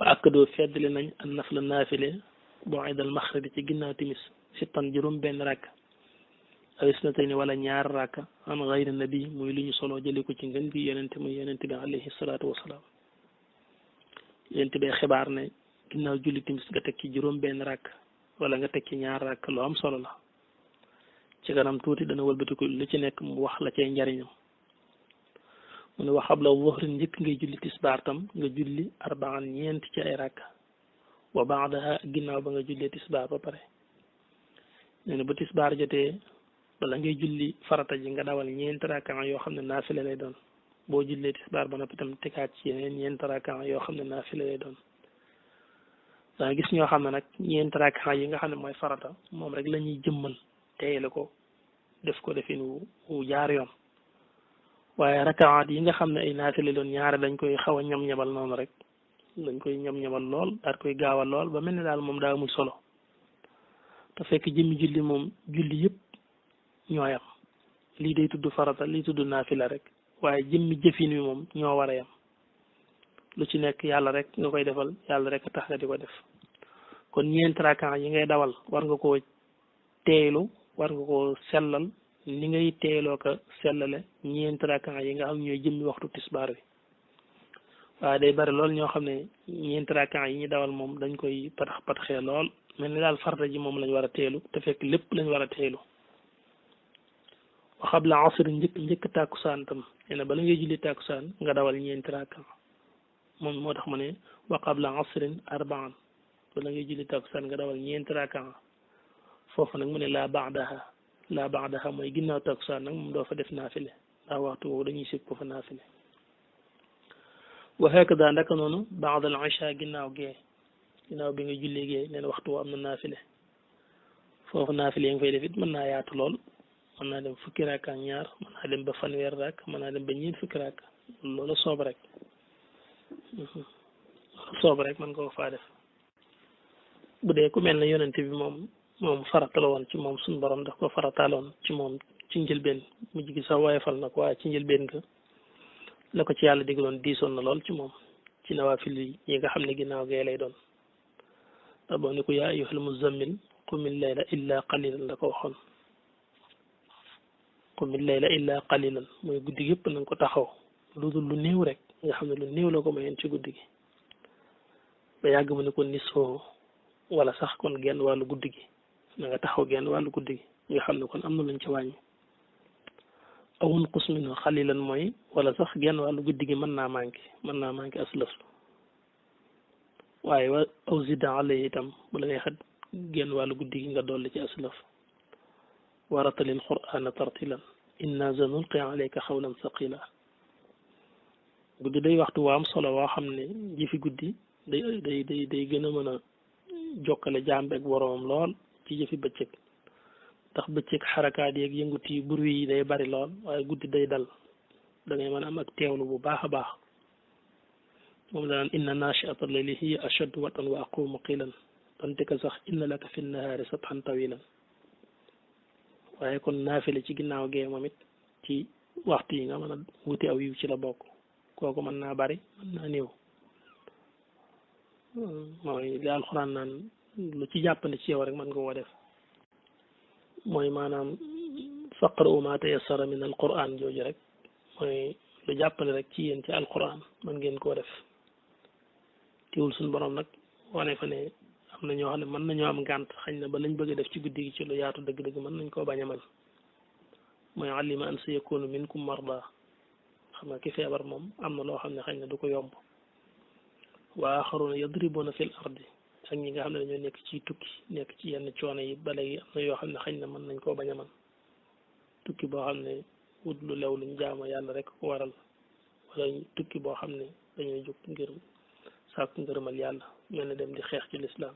wa akkadoo feddli nañ an nafla naafile boo idal maxribi ci ginnaaw timis sittan juróom benn rakk aw isnatayni wala ñaar rakka an gayri nabi muy lu ñu solo jëli ko ci ngën bi yonente muy yonente bi alayhi salaatu wasalaam yonente bi xibaar ne ginnaaw julli timis nga teg ci juróom benn rakk wala nga teg ci ñaar rakk lu am solo la ci kanam tuuti dana wëlbatiku lu ci nekk mu wax la cay njariñam mu ne wax ab la zuhri njëkk ngay julli tisbaar tam nga julli arbaan ñeent ci ay rakk wa baadaha ginnaaw ba nga jullee tisbaar ba pare nee na bu tisbaar jotee bala ngay julli farata ji nga dawal ñeent rakka yoo xam ne naafile lay doon boo jullee tisbaar ba noppi tam tegaat ci yeneen ñeent rakka yoo xam ne naafile lay doon danga gis ñoo xam ne nag ñeent rakka yi nga xam ne mooy farata moom rek la ñuy jëmmal teeyale ko def ko defin wu jaar yoon waaye rakaat yi nga xam ne ay naafile doon ñaare dañ koy xaw a ñam-ñabal noonu rek dañ koy ñam-ñabal lool daal koy gaawal lool ba mel ni daal moom daa amul solo te fekk jëmmi julli moom julli yëpp ñooyam lii day tudd farata lii tudd naafila rek waaye jëmmi jëfin wi moom ñoo war a yam lu ci nekk yàlla rek nga koy defal yàlla rek tax nga di ko def kon ñeent rakaa yi ngay dawal war nga koo teeylu war nga koo sellal ni ngay teeloo ko sellale ñeent rakaa yi nga xam ñooy jëmmi waxtu tisbaar bi waaye day bari lool ñoo xam ne ñeent rakaa yi ñu dawal moom dañ koy patax pataxee lool mel ni daal farata ji moom lañ war a teelu te fekk lépp lañ war a teelu wa qabla asr njëkk tàkkusaan tam nee na bala ngay julli tàkkusaan nga dawal ñeenti rakaa moom moo tax mu ne wa qabla asrin arbaan bala ngay julli tàkkusaan nga dawal ñeenti rakaa foofu nag mu ne laa baadaha mooy ginnaaw tàkkusaan nag moom doo fa def naafile ndax waxtu woowu dañuy sib ko fa naafile wa hakada ndaka noonu baada al isha ginnaaw bi nga jullee gee nee na waxtu woo am na naafile foofu naafile yi nga fay def it mën naa yaatu lool mën naa dem fukki raaka ak ñaar mën naa dem ba fanweer raak mën naa dem ba ñeent fukki raaka loola soob rek mën nga ko faa def bu dee ku mel ne yonente bi moom farata la woon ci moom suñu borom daf ko farataaloon ci moom ci njëlbeen mujj gi sax woyofal na ko waaye ci njëlbeen ga la ko ci yàlla digaloon diisoon na lool ci moom ci nawaafil yi nga xam ne ginnaaw gee lay doon ndax boo ne ko yaa ayyuhal muzammil qumil layla illa qalilan la ko waxoon qumil layla illa qalilan mooy guddi gi yëpp na nga ko taxaw lu dul lu néew rek nga xam ne lu néew la ko mayoon ci guddi gi ba yàgg mu ne ko nisfoo wala sax kon genn wàllu guddi gi na nga taxaw genn wàllu guddi gi nga xam ne kon am na luñ ci wàññi awun qus minhu xalilan mooy wala sax genn wàllu guddi gi mën naa manqué aslëf waaye wa aw zida alayhi itam bu la neexat genn wàllu guddi gi nga dolli ci aslëf waratalil qur'ana tartilan inna sanulqi alayka xawlan saqila guddi day waxtu waa am solo woo xam ne jëfi guddi day gën a mën a jokkale jaam ak boroomam lool ci jëfi bëccëg ndax bëccëg xarakaat yeeg yëngut yi bruit yi day bari lool waaye guddi day dal da ngay mën a am ak teewlu bu baax a baax moom la naan inna nachiata layli hiya ashaddu watan wa aqumu qilan donte ko sax inna laka fi nahaari sabhan tawilan waaye kon naafile ci ginnaaw gee moom it ci waxtu yi nga mën a wuti aw yiw ci la bokk kooku mën naa bari mën naa néew mooy li alxuraan naan lu ci jàppandi ci yow rek mën nga koo def mooy maanaam faqra'u ma tayassara min alquran jooju rek mooy lu jàppandi rek ci yéen ci alquran mën ngeen koo def teewul suñu borom nag wane fa ne am na ñoo xam ne mën nañoo am gànt xañ na ba lañ bëgg a def ci guddi gi ci lu yaatu dëgg-dëgg mën nañ koo bañ a mën mooy alima an sa yakunu minkum marda xam nga ki feebar moom am na loo xam ne xañ na du ko yomb wa axaruna yadribuna fil ardi ak ñi nga xam ne dañoo nekk ci tukki nekk ci yenn coono yi ba léegi am na yoo xam ne xañ na mën nañ koo bañ a mën tukki boo xam ne wut lu lew luñ jaama yàlla rek ko waral wala tukki boo xam ne dañuy jóg ngir sàkku ngërëmal yàlla mel ne dem di xeex ci lislaam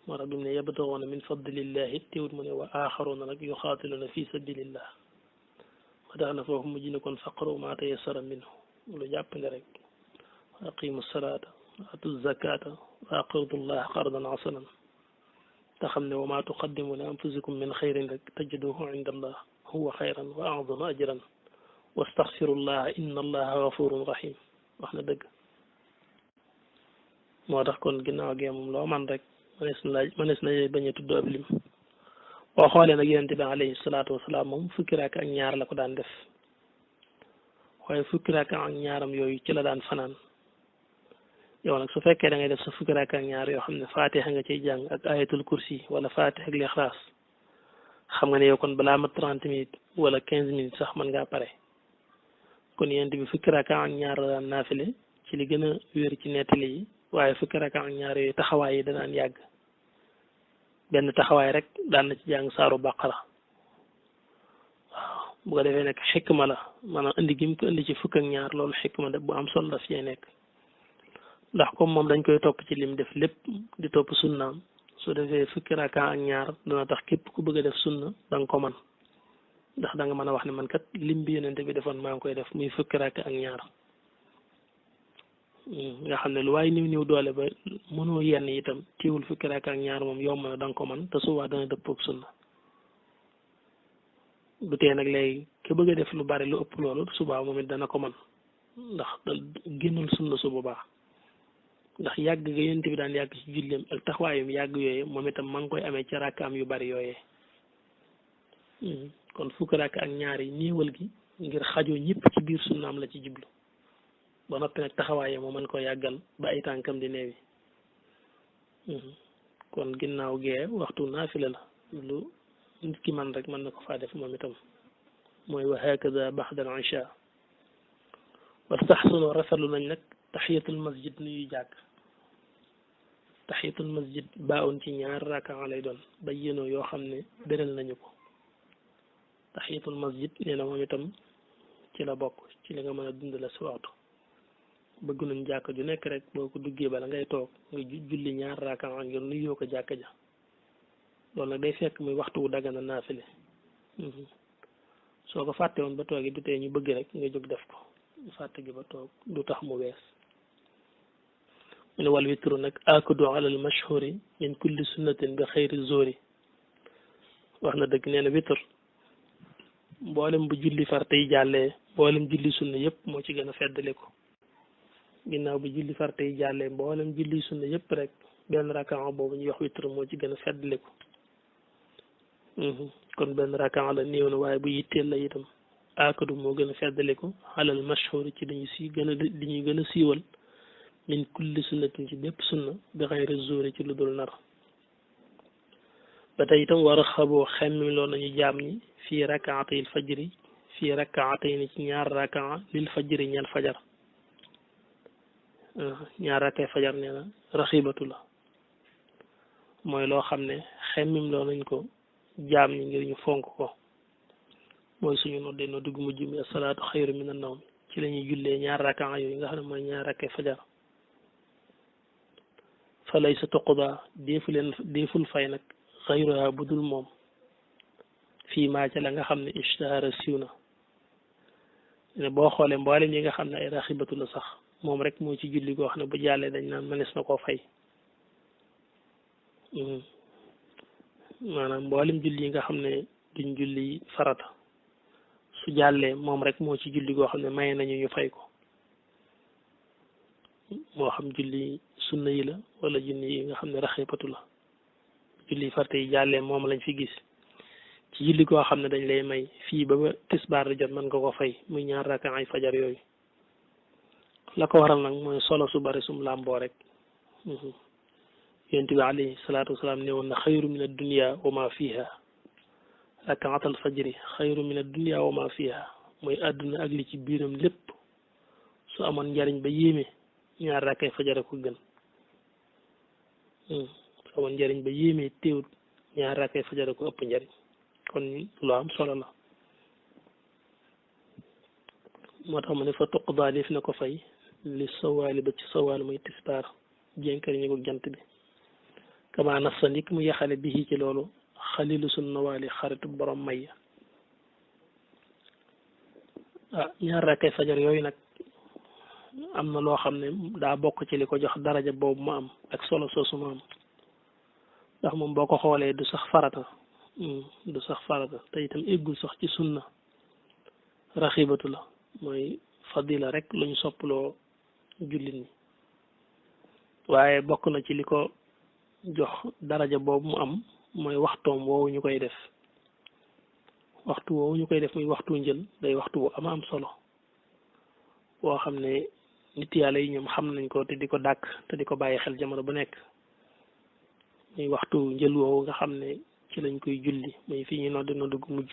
moo tax bi mu ne yabtaxuuna min fadlillahi teewut mu ne wa axaruna nag yuxaatiluna fi sabilillah moo tax na foofu mujj ne kon faqru ma tayassara minhu lu jàppande rek wa aqimu salaata wa atu zakata wa aqridu llah qardan hasanan te xam ne wa ma tuqaddimu li anfusikum min xayrin rek tajiduhu inda allah huwa xayran wa a'zama ajran wastaxfirullah inna allaha gafurun rahim wax na dëgg moo tax kon ginnaaw gee moom loo man rek mënees na bañ a tudd ab lim boo xoolee nag yonente bi alayhi salaatu wasalaam moom fukki raaka ak ñaar la ko daan def waaye fukki raaka ak ñaaram yooyu ci la daan fanaan yow nag su fekkee da ngay def sa fukki raaka ak ñaar yoo xam ne faatiha nga ciy jàng ak ayatul kursi wala faatiha ak lixlaas xam nga ne yow kon balaa ma 30 minutes wala 15 minutes sax mën ngaa pare kon yonente bi fukki raaka ak ñaar la daan naafile ci li gën a wér ci nettali yi waaye fukki raaka ak ñaar yooyu taxawaay yi danaan yàgg benn taxawaay rek daan na ci jàng saaru baqara waaw bu ko defee nekk xikma la maanaam indi gi mu ko indi ci fukk ak ñaar loolu xikma de bu am solo daf cee nekk ndax comme moom dañ koy topp ci lim def lépp di topp sunnaam su defee fukki raaka ak ñaar dana tax képp ku bëgg a def sunna da nga ko man ndax da nga mën a wax ne man kat lim bi yonente bi defoon maa ngi koy def muy fukki raaka ak ñaar nga xam ne lu waaye niw doole ba mënoo yenn itam teewul fukki raaka ak ñaar moom yomb na da nga ko man te subaa dana dëppoog sunna du tee nag léegi ke bëgg a def lu bari lu ëpp loolu subaa moom it dana ko man ndax génnul sunna su bu baax ndax yàgg nga yonent bi daan yàgg ci julleem ak taxawaayam yàgg yooyee moom itam ma ngi koy amee ci rakkaam yu bari yooyee kon fukki raaka ak ñaar yi néewal gi ngir xajoo ñëpp ci biir sunnaam la ci jublu ba noppi nag taxawaayee moo mën ko yàggal ba ay tànkam di neewi kon ginnaaw gee waxtu naafila la lu nit ki man rek mën na ko faa def moom itam mooy wa hakada baxda al isha wastaxsanu rafetlu nañ nag taxiyatul masjid nuyu jàkk taxiyatul masjid baawoon ci ñaar rakaa lay doon ba yénoo yoo xam ne béral nañu ko taxiyatul masjid nee na moom itam ci la bokk ci li nga mën a dund la si waxtu bëgg nañ jàkk ju nekk rek boo ko duggee bala ngay toog nga julli ñaar rakaa ngir nuyoo ko jàkk ja loolu nag day fekk muy waxtu wu dagana naafile soo ko fàtte woon ba toogi du tee ñu bëgg rek nga jóg def ko fàtte gi ba toog du tax mu wees mu ne wal witru nag akudu alal mashhuri min kulli sunnatin bi xayri zori wax na dëgg nee na witr mboolem bu julli farata yi jàllee mboolem julli sunna yëpp moo ci gën a feddali ko ginnaaw bu julli farata yi jàllee mboolem julli sunna yëpp rek benn rakaa boobu ñuy wax witr moo ci gën a feddali ko kon benn rakaa la néew na waaye bu yitteel la itam akadu moo gën a feddaliku alal mashhur ci dañu si gën a li ñuy gën a siiwal min kulli sunnatin ci bépp sunna bi xayri zuri ci lu dul nar ba tey itam war a xaboo xemmim loo nañu jaam ñi fii rakaatayil fajri fii rakaatay ni ci ñaar rakaa lil fajri ñeel fajar ñaar rakkay fajar nee na raxibatu la mooy loo xam ne xemmim loo nañ ko jaam ñi ngir ñu fonk ko mooy suñu noddee noddu gu mujj mi asalaatu xayru mina nawm ci la ñuy jullee ñaar rakaa yooyu nga xam ne mooy ñaar rakkay fajar fa lay sa toquda deeful fay nag xayruha bu dul moom fii maa ca la nga xam ne ishtahara siiw na ne boo xoolee mboolem yi nga xam ne ay raxibatu la sax moom rek moo ci julli goo xam ne bu jàllee dañ naan mënees na koo fay maanaam mboolem julli yi nga xam ne duñ julli farata su jàllee moom rek moo ci julli goo xam ne maye nañu ñu fay ko moo xam julli sunna yi la wala julli yi nga xam ne raxibatu la julli farata yi jàllee moom lañ fi gis ci julli goo xam ne dañ lay may fii ba tisbaar di jot mën nga ko fay muy ñaar rakaa ay fajar yooyu la ko waral nag mooy solo su bari sum làmboo rek yonent bi alayhi salaatu wasalaam ne woon na xayru min addunia wa ma fiha rakaatal fajri xayru min addunia wa ma fiha mooy àdduna ak li ci biiram lépp su amoon njariñ ba yéeme ñaar rakkay fajara ko gën su amoon njariñ ba yéeme teewut ñaar rakkay fajara ko ëpp njariñ kon lu am solo la moo tax mu ne fa tuqdaa def na ko fay li sawaali ba ci sawaal muy tisbaar jénkari ñu ko jant bi kama naf sa ndik mu yaxale bi ci loolu xalilu sun nawaali xaritu borom may ñaar rakkay fajar yooyu nag am na loo xam ne daa bokk ci li ko jox daraja boobu ma am ak solo soosu ma am ndax moom boo ko xoolee du sax farata te itam éggul sax ci sunna raxibatu la mooy fadila rek luñ soppaloo jullit ñi waaye bokk na ci li ko jox daraja boobu mu am mooy waxtoom woowu ñu koy def waxtu woowu ñu koy def muy waxtu njël day waxtu bu am solo boo xam ne nit yàlla yi ñoom xam nañ ko te di ko dàkk te di ko bàyyi xel jamono bu nekk muy waxtu njël woowu nga xam ne ci lañ koy julli muy fii ñu nodd gu mujj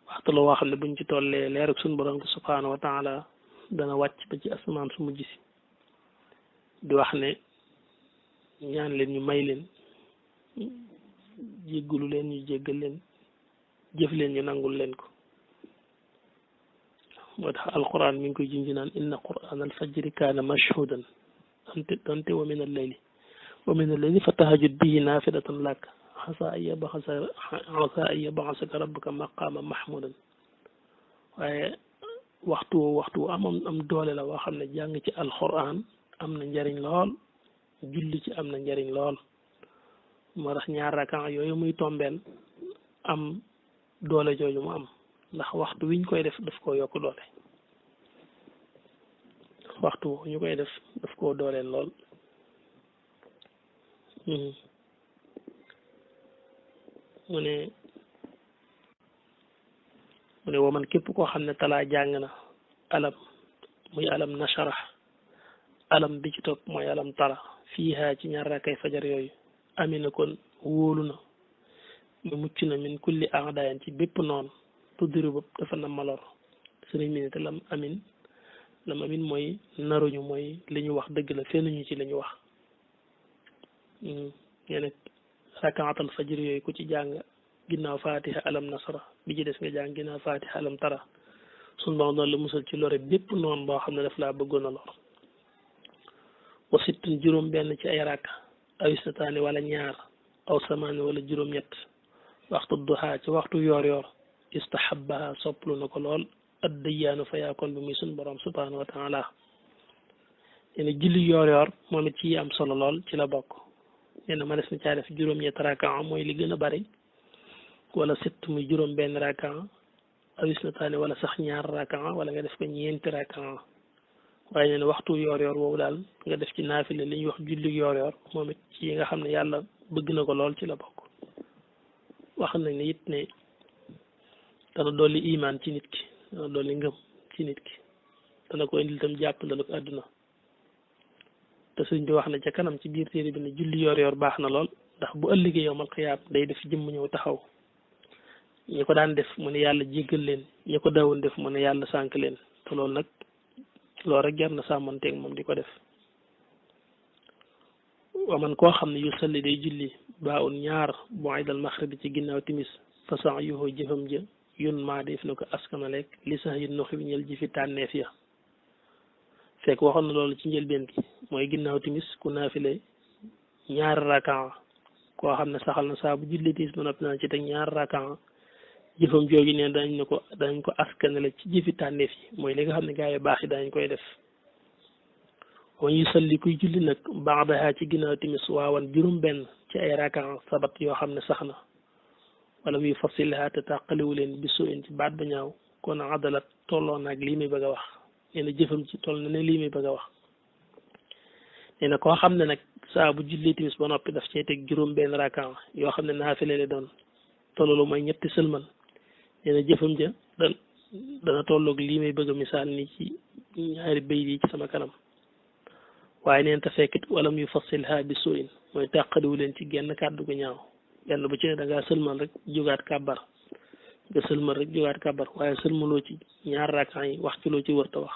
waxtu la woo xam ne buñ ci tollee leer ak suñu borom subhaanahu wa taala dana wàcc ba ci asamaan su mujj si di wax ne ñaan leen ñu may leen jéggulu leen ñu jéggal leen jëf leen ñu nangul leen ko moo tax alquran mi ngi koy junj naan inna quran alfajri kaana mashhudan donte wa min alleyli fa tahajjud bihi naafilatan lak asa an yab'asaka rabbuka maqaama mahmudan waaye waxtu am doole la woo xam ne jàng ci alquran am na njariñ lool julli ci am na njariñ lool moo tax ñaar rakan yooyu muy tombeel am doole jooju mu am ndax waxtu wiñ koy def daf koo yokk doole waxtu ñu koy def daf koo dooleel lool mu ne waman képp koo xam ne talaa jàng na alam muy alam nasharah alam bi ci topp mooy alam tara fiiha ci ñaar rakkay fajar yooyu amina kon wóolu na mu mucc na min kulli aadayan ci bépp noon tuddiri bopp dafa na malor sëriñ mi ne te lam amin mooy naruñu mooy li ñu wax dëgg la fennuñu ci li ñu wax ñene rakaatal fajar yooyu ku ci jàng ginnaaw fatiha alam nasara bi ci des nga jàng ginnaaw fatiha alam tara sun borom doon la musal ci lore bépp noonu boo xam ne daf laa bëggoon a lor wa sittun juróom benn ci ay rakk aw istataani wala ñaar aw samaani wala juróom ñett waxtu duha ci waxtu yoor yoor istahabbaha sopplu na ko lool addayyaanu fa yaakoon bi muy sun borom subhanahu wa taala nee na julli yoor yoor moom it ci am solo lool ci la bokk nee na ma des na caa def juróom ñett rakka mooy li gën a bari wala sitt muy juróom benn rakka aw istataani wala sax ñaar rakka wala nga def ko ñeenti rakka waaye nee na waxtu yoor yoor woowu daal nga def ci naafile li ñuy wax julli yoor yoor moom it ci yi nga xam ne yàlla bëgg na ko lool ci la bokk wax nañ ne it ne dana dolli imaan ci nit ki dana dolli ngëm ci nit ki dana ko indil tam jàpp ndalu ko àdduna te suñ bi wax na ca kanam ci biir téere bi ne julli yoor yoor baax na lool ndax bu ëllëgee yowmal xiyaam day def jëmm ñëw taxaw ñi ko daan def mu ne yàlla jéggal leen ñi ko daawoon def mu ne yàlla sànk leen te loolu nag loolu rek jar na sàmmanteeg moom di ko def wa man koo xam ne yu salli day julli baa un ñaar bu aydal maxribi ci ginnaaw timis façon yuxoo jëfam ja yun maa def na ko askanaleeg li sax yu noxi bi ñël ji fi tànneef ya fekk waxoon na loolu ci njëlbeen gi mooy ginnaaw timis ku naafile ñaar rakan koo xam ne saxal na saa bu julli timis ba noppi naan ci teg ñaar rakan jëfam jooju neen danañ ko askanale ci jëfi tànneef yi mooy li nga xam ne gaa yu baax yi danañ koy def wa yusalli kuy julli nag baadaha ci ginnaaw timis waawan juróom benn ci ay rakan sabat yoo xam ne sax na wala muy fasilha te tàqaliwu leen bisu in ci baat ba ñaaw kon adalat tolloo naag lii muy bëgg a wax nee na jëfam ci toll na ne lii muy bëgg a wax nee na koo xam ne nag saa bu julli timis ba noppi daf cee teg juróom benn rakan yoo xam ne naafile le doon tollolu mooy ñetti sëlmal nee na jëfam ja dana tolloog lii may bëgg a misaal ni ci ñaari béy yi ci sama kanam waaye neen te fekkit wala muy fasilha bi suin mooy tàqadiwu leen ci genn kàddu gu ñaaw benn bu ci ne da ngaa sëlmal rek jógaat kàbbar nga sëlmal rek jógaat kàbbar waaye sëlmaloo ci ñaar rakan yi wax ci loo ci wërta wax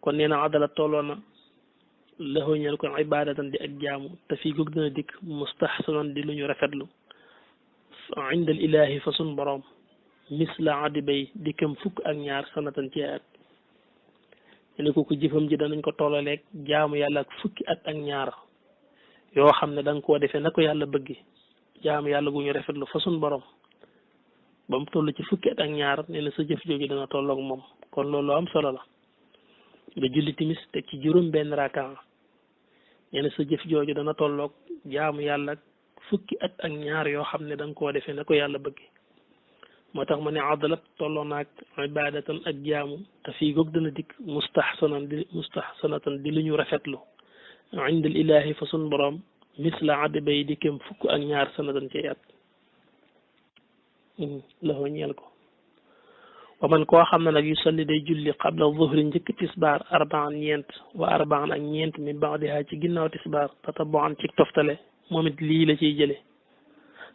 kon nee na adala tolloo na laxoo ñeel kon ibadatan di ak jaamu te fii goog dina dikk mustahsanan di lu ñu rafetlu indal ilahi fa sun borom misla addi bay dikkam fukk ak ñaar sanatan ci at ne ko jëfam ji danañ ko tollaleeg jaamu yàlla ak fukki at ak ñaar yoo xam ne da nga koo defee na ko yàlla bëggi jaamu yàlla gu ñu rafetlu fa sun borom ba mu toll ci fukki at ak ñaar nee na sa jëf jooju dana tolloog moom kon loolu am solo la nga julli timis teg ci juróom benn rakan nee na sa jëf jooju dana tolloog jaamu yàlla fukki at ak ñaar yoo xam ne da nga koo defee na ko yàlla bëggi moo tax ma ne adalat tolloo naag ibadatan ak jaamu te fii goog dana dikk mustahsanatan di lu ñu rafetlu indal ilahi fa sun borom misla addi bay di kem fukk ak ñaar sanatan ci at laxoo ñeel ko wa man koo xam ne nag yu salli day julli qabla zuhri njëkk tisbaar arbaan ñeent wa arbaan ak ñeent min baadiha ci ginnaaw tisbaar tatabuan ci toftale moom it lii la ciy jële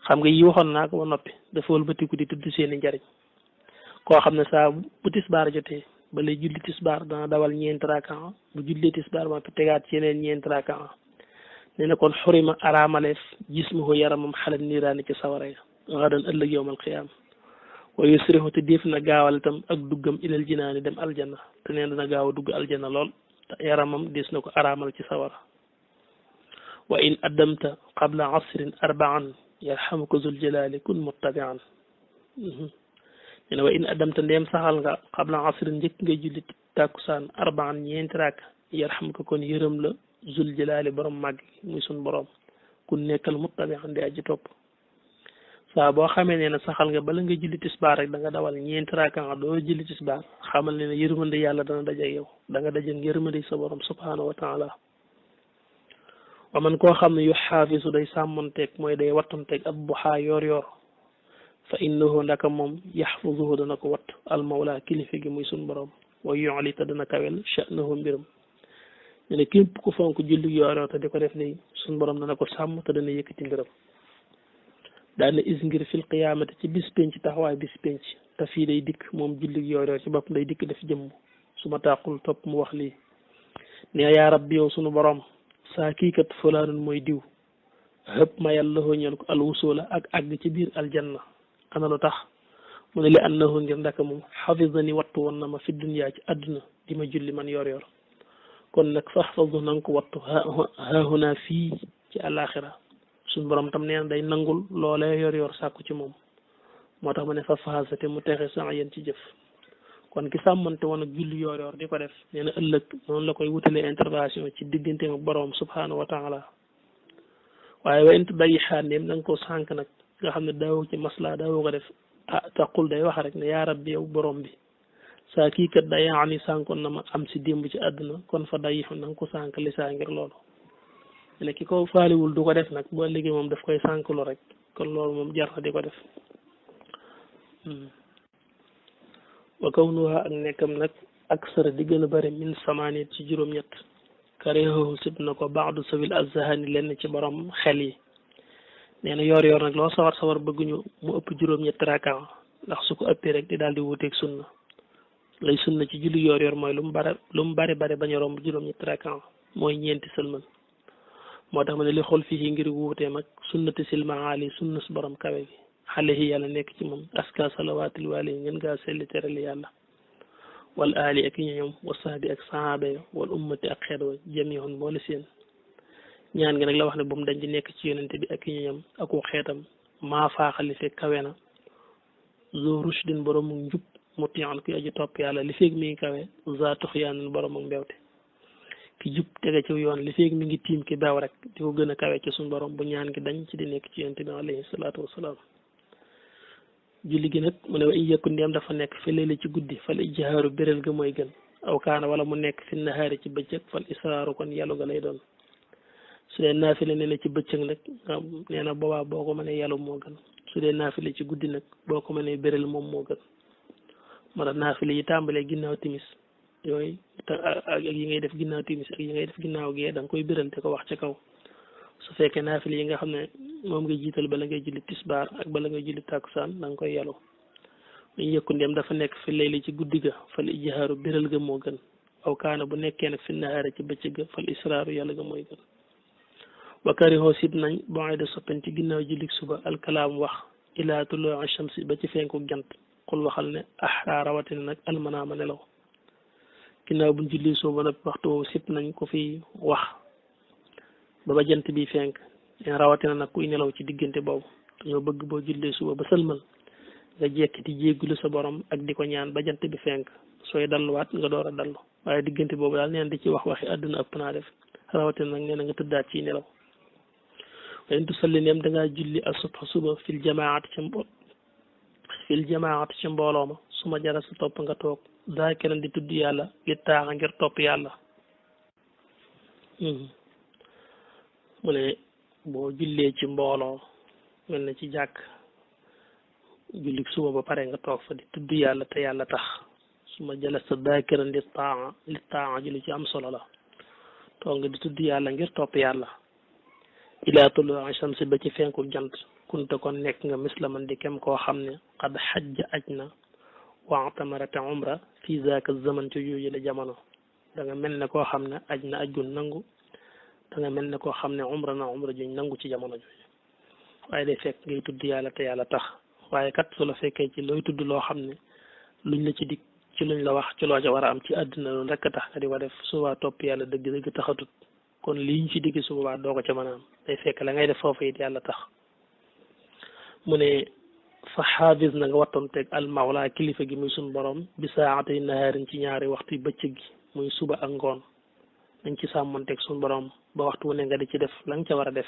xam nga yi waxoon naa ko ba noppi dafa wëlbatiku di tudd seeni njariñ koo xam ne saa bu tisbaar jotee ba lay julli tisbaar dana dawal ñeenti rakaa bu jullee tisbaar ma tegaat ci yeneen ñeenti rakaa nee na kon xurima araamaleef jismuhu yaramam xalat niiraani ci sawara ya gadan ëllëg yowmal qiyaama wa yusrihu te def na gaawal itam ak duggam ilal jinaani dem aljanna te neen dana gaaw a dugg aljanna lool te yaramam des na ko araamal ci sawara wa in addamta qabla asrin arbaan yarhamuka zul jalali kun muttabian nee na wa in addamta ndeem saxal nga qabla asrin njëkk nga julli tàkkusaan arbaan ñeenti raak yarhamuka kon yërëm la zul jalali borom màgg muy sun borom kun nekkal muttabian di aji topp saa boo xamee ne saxal nga bala nga julli tisbaar rek da nga dawal ñeenti raaka doo julli tisbaar xamal ne yërmande yàlla dana daje yow da nga daje yërmande sa borom subhanahu wa taala wa man koo xam ne yu xaafisu day sàmmonteeg mooy day wattanteeg ab buxaa yor fa innahu ndaka moom yaxfuzuhu dana ko watt almawla kilifa gi muy sun borom wa yu'li te dana kawel sha'nahu mbiram ne képp ku fonk julli yor te di ko def ni sun borom dana ko sàmm te dana yëkkati mbiram daana is ngir fil qiyaamati ci bis penc taxawaay bis penc te fii day dikk moom julli yor ci bopp day dikk def jëmm su ma tàqul topp mu wax lii ne yaa rabbi yow sunu borom saa kii kat fulaanun mooy diw xëpp ma yàlla ñeel ko alwusula ak àgg ci biir aljanna ana lu tax mu ne li annahu ngir ndaka moom xafisani wattu woon na ma fi dunya ci àdduna di ma julli man yor kon nag faxfasu na nga ko wattu haahuna fii ci àllaaxira suñu borom tam nee na day nangul loolee yor sàkku ci moom moo tax ma ne fa faasate mu texe sa yéen ci jëf kon ki sàmmante woon ak julli yor di ko def nee na ëllëg noonu la koy wutalee intervention ci diggante ak borom subhanahu wa taala waaye wa int bàyyi xaandeem da nga ko sànq nag nga xam ne daawoo ci masla daawoo ko def ah taqul day wax rek ne yaa rabbi yow borom bi saa kii kat day yaani sànkoon na ma am si démb ci àdduna kon fa day na nga ko sànq li saa ngir loolu ne ki ko faaliwul du ko def nag boo liggéey moom daf koy sànklu rek kon loolu moom jar na di ko def wa kawnuha ak nekkam nag aksara di gën a bëri min samaaniyat ci juróom-ñett kareehu sib na ko baadu sawil azhani lenn ci borom xel yi nee na yor nag loo sawar bëgguñu mu ëpp juróom-ñett rakaa ndax su ko ëppee rek di daal di wuuteeg sunna lay sunna ci julli yor mooy lu mu bari bañ a romb juróom-ñett rakaa mooy ñeenti sëlmal moo tax ma ne li xool fii ngir wuutee mag sunnati silmaali sunna su borom kawe gi xale yi yàlla nekk ci moom aska salawaatil waali ngeen ngaa selli terali yàlla wal aali ak ñoom wa sahbi ak sahaaba ya wal ummati ak xeet wa jamiihun boole seen ñaan gi nag la wax ne bu mu dañ di nekk ci yonente bi ak ñoom aku xeetam maa faaxal li fekk kawe na zo rushdin borom mu njub mutiyan kuy aji topp yàlla li fekk mi ngi kawe za tuxyaanin borom ak mbewte ki jub tege ci yoon li feeg mi ngi tiim ki beew rek di ko gën a kawe ci suñu borom bu ñaan gi dañ ci di nekk ci yonent bi alayhi salaatu wasalaam julli gi nag mu ne wa in yakun ndéem dafa nekk fi leeli ci guddi fal ijhaaru bérél ga mooy gën aw kaana wala mu nekk fi nahaari ci bëccëg fal israaru kon yàllu ga lay doon su dee naafile nee na ci bëccëg nag nee na boobaa boo ko mënee yàllu moo gën su dee naafile ci guddi nag boo ko mënee bérél moom moo gën moo tax naafile yi tàmbalee ginnaaw timis yooyu ak yi ngay def ginnaaw timis ak yi ngay def ginnaaw gee da nga koy biral te ko wax ca kaw su fekkee naafile yi nga xam ne moom ngay jiital bala ngay julli tisbaar ak bala ngay julli tàkkusaan da nga koy yàllu ñu yëkku ndem dafa nekk fi layli ci guddi ga fal ijhaaru biral ga moo gën aw kaana bu nekkee nag fi nahaari ci bëccëg ga fal israaru yàlla ga mooy gën wa karihoo sib nañ boo de soppen ci ginnaaw julli suba alkalaam wax ilaa tuluu shamsi ba ci fenku jant xul waxal ne ahraa rawatina nag almanaama nelaw ginnaaw buñ julli suba nag waxtu woowu sib nañ ko fi wax ba jant bi fenk rawatina nag kuy nelaw ci diggante boobu dañoo bëgg boo jullee suba ba sëlmal nga jekki di jéggulu sa borom ak di ko ñaan ba jant bi fenk sooy dalluwaat nga door a dallu waaye diggante boobu daal neen di ci wax waxi àdduna ëpp naa def rawatina nag nee na nga tëddaat ci nelaw waaye tu salli neem dangaa julli al subha suba fil jamaat fil jamaati ci mbooloo ma su ma jara sa topp nga toog zaakiran di tudd yàlla li taaxa ngir topp yàlla mu ne boo jullee ci mbooloo mel na ci jàkk jullik suba ba pare nga toog fa di tudd yàlla te yàlla tax su ma jëla sa zaakiran li taaxa ji lu ci am solo la toog nga di tudd yàlla ngir topp yàlla ilaa tuluu shamsi ba ci fenkul jant kunte kon nekk nga mislaman di kem koo xam ne xad xajja aj na waatamara te umra fii zaaka zaman ci yooyu la jamono da nga mel ne koo xam ne aj na aj gu nangu da nga mel ne koo xam ne umra na umra juñ nangu ci jamono jooju waaye day fekk ngay tudd yàlla te yàlla tax waaye kat su la fekkee ci looy tudd loo xam ne luñ la ci dig ci luñ la wax ci loo ca war a am ci àddina loolu rekk tax nga di ko def suba topp yàlla dëgg-dëgg taxatut kon liñ ci digg suba doo ko ca mën a am day fekk la ngay def foofu it yàlla tax mu ne fa xaafis na nga wattoon teg al mawla kilifa gi muy suñ borom bi saatay nahaarin ci ñaari waxtu bëccëg gi muy suba ak ngoon nañ ci sàmmonteeg suñ borom ba waxtu wu ne nga di ci def la nga ca war a def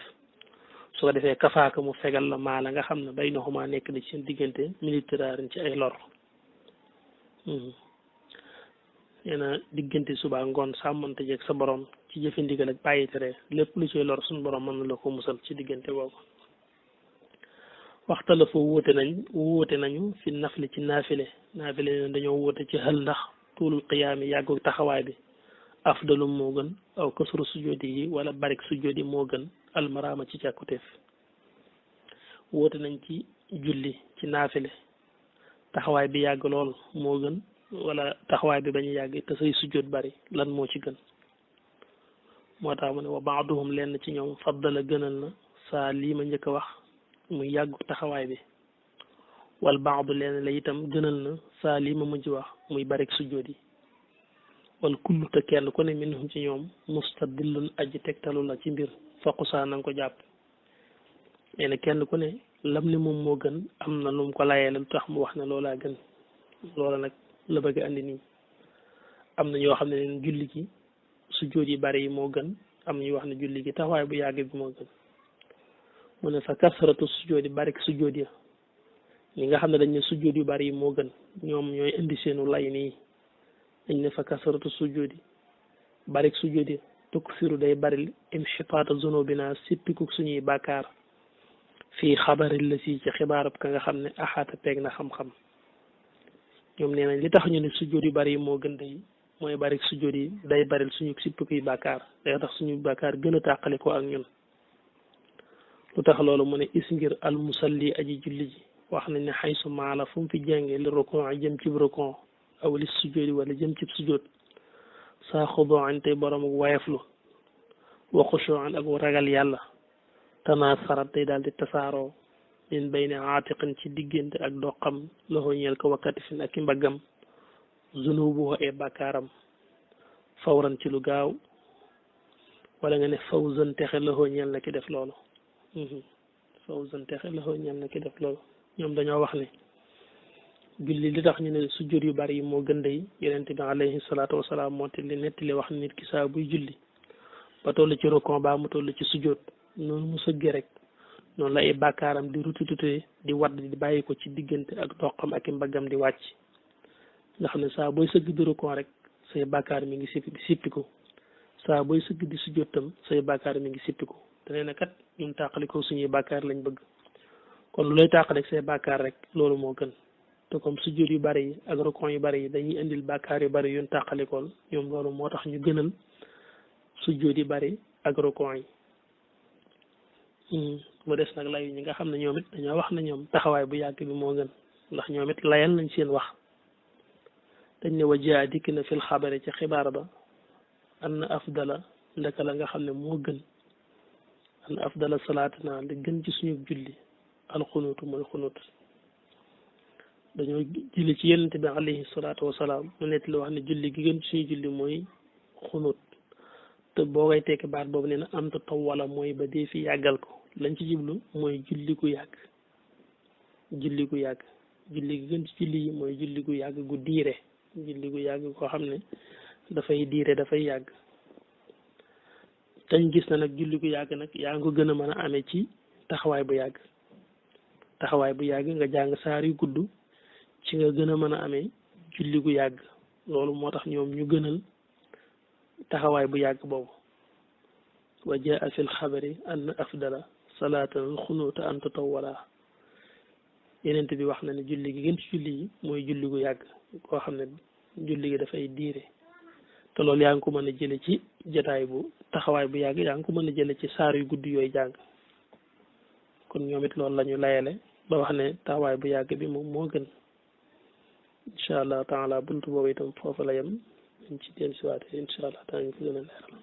su ko defee kafaaka mu fegal la maa la nga xam ne bay naxumaa nekk na ci seen diggante militaire ci ay lor nee na diggante suba ngoon sàmmonte jeeg sa borom ci jëfe ndigal ak bàyyi tere lépp lu ciy lor suñ borom mën na la ko musal ci diggante boobu waxta la fa wóote nañu fi nafli ci naafile ne dañoo wóote ci xël ndax tuulul qiyaami yàggu taxawaay bi afdalu moo gën aw kasru sujjóoti yi wala barik sujjóoti moo gën almaraama ci càkkutéef wóote nañ ci julli ci naafile taxawaay bi yàgg lool moo gën wala taxawaay bi bañu yàgg te say sujjóot bari lan moo ci gën moo tax mu ne wa baaduhum lenn ci ñoom faddala gënal na saa lii ma njëkk a wax muy yàggu taxawaay bi wal baadu leen la itam gënal na saa lii ma mujj wax muy barik sujjóot yi wal kullu te kenn ku ne minhum ci ñoom mustadillun aji tegtalu la ci mbir faqusaa na nga ko jàpp nee na kenn ku ne lam ni moom moo gën am na lu mu ko layee lu tax mu wax ne loolaa gën loola nag la bëgg andi nii am na ñoo xam ne leen julli gi sujjóot yi bari yi moo gën am ñuy wax ne julli gi taxawaay bu yàgg bi moo gën mu ne fa kasratu sujjóot yi barik sujjóot ya ñi nga xam ne dañ ne sujjóot yu bari yi moo gën ñoom ñooy indi seenu lay nii dañ ne fa kasratu sujjóot yi barik sujjóot yi tukfiru day baril imxitaata zunubina sippiku suñuy bàkkaar fii xabaril la si ci xibaarab ka nga xam ne axaata peeg na xam-xam ñoom nee nañ li tax ñu ne sujjóot yu bari yi moo gën day mooy barik sujjóot yi day baril suñu sippiku yi bàkkaar day tax suñu bàkkaar gën a tàqale ko ak ñun lu tax loolu mu ne is ngir al musalli aji julli ji wax nañ ne xaysu maala fu mu fi jàngee li rokon jëm cib rokon aw li sujjóot wala jëm cib sujjóot saa xuduu'an tey borom ak wayeflu wa xushuu'an ak ragal yàlla tanaasarat tey daal di tasaaroo min bayni aatiqin ci diggante ak doqam loxo ñeel ko wakkatifin ak i mbaggam zunubu ay bàkkaaram fawran ci lu gaaw wala nga ne fawzan texe loxo ñeel na ki def loolu fawzan texe loxo ñeel na ki def loolu ñoom dañoo wax ne julli li tax ñu ne sujjóot yu bari yi moo gën day yonent bi alayhi salaatu wasalaam moo te li nettali wax nit ki saa buy julli ba toll ci rokon ba mu toll ci sujjóot noonu mu sëggee rek noonu la ay bàkkaaram di rutututee di wadd di bàyyi ko ci diggante ak doqam ak i mbaggam di wàcc nga xam ne saa booy sëgg di rokon rek say bàkkaar mi ngi sippiku saa booy sëgg di sujjóot tam say bàkkaar mi ngi sippiku te nee na kat ñun tàqalikoo suñuy bàkkaar lañ bëgg kon lu lay tàqaleeg say bàkkaar rek loolu moo gën te comme sujjóot yu bari yi ak rokon yu bari yi dañuy indil bàkkaar yu bari yuñ tàqalikool ñoom loolu moo tax ñu gënal sujjóot yu bari ak rokon yi mu des nag layu ñi nga xam ne ñoom it dañoo wax ne ñoom taxawaay bu yàgg bi moo gën ndax ñoom it layal nañ seen wax dañ ne wajaa dikk na fil xabari ci xibaar ba an afdala ndaka la nga xam ne moo gën an afdala salaatina li gën ci suñu julli alxunuutu mooy xunuut dañoo julli ci yonent bi alayhi salaatu wasalaam mu nekk li wax ne julli gi gën ci suñu julli mooy xunuut te boo koy tekki baat boobu nee na am ta taw wala mooy ba dee fi yàggal ko lañ ci jublu mooy julli gu yàgg julli gu yàgg julli gi gën ci julli yi mooy julli gu yàgg gu diire julli gu yàgg koo xam ne dafay diire dafay yàgg dañ gis na nag julli gu yàgg nag yaa ngi ko gën a mën a amee ci taxawaay bu yàgg nga jàng saar yu gudd ci nga gën a mën a amee julli gu yàgg loolu moo tax ñoom ñu gënal taxawaay bu yàgg boobu wa jaa fi lxabari ann afdala salaatan alxunuuta an tatawala yenent bi wax na ne julli gi gën ci julli yi mooy julli gu yàgg koo xam ne julli gi dafay diire te loolu yaa ngi ko mën a jële ci jataay bu taxawaay bu yàgg yaa ngi ko mën a jële ci saar yu guddi yooyu jàng kon ñoom it loolu la ñu layale ba wax ne taxawaay bu yàgg bi moom moo gën incha allah taala buntu boobu itam foofu la yem dañ ci dellu siwaate incha allah daañu ko gën a leeral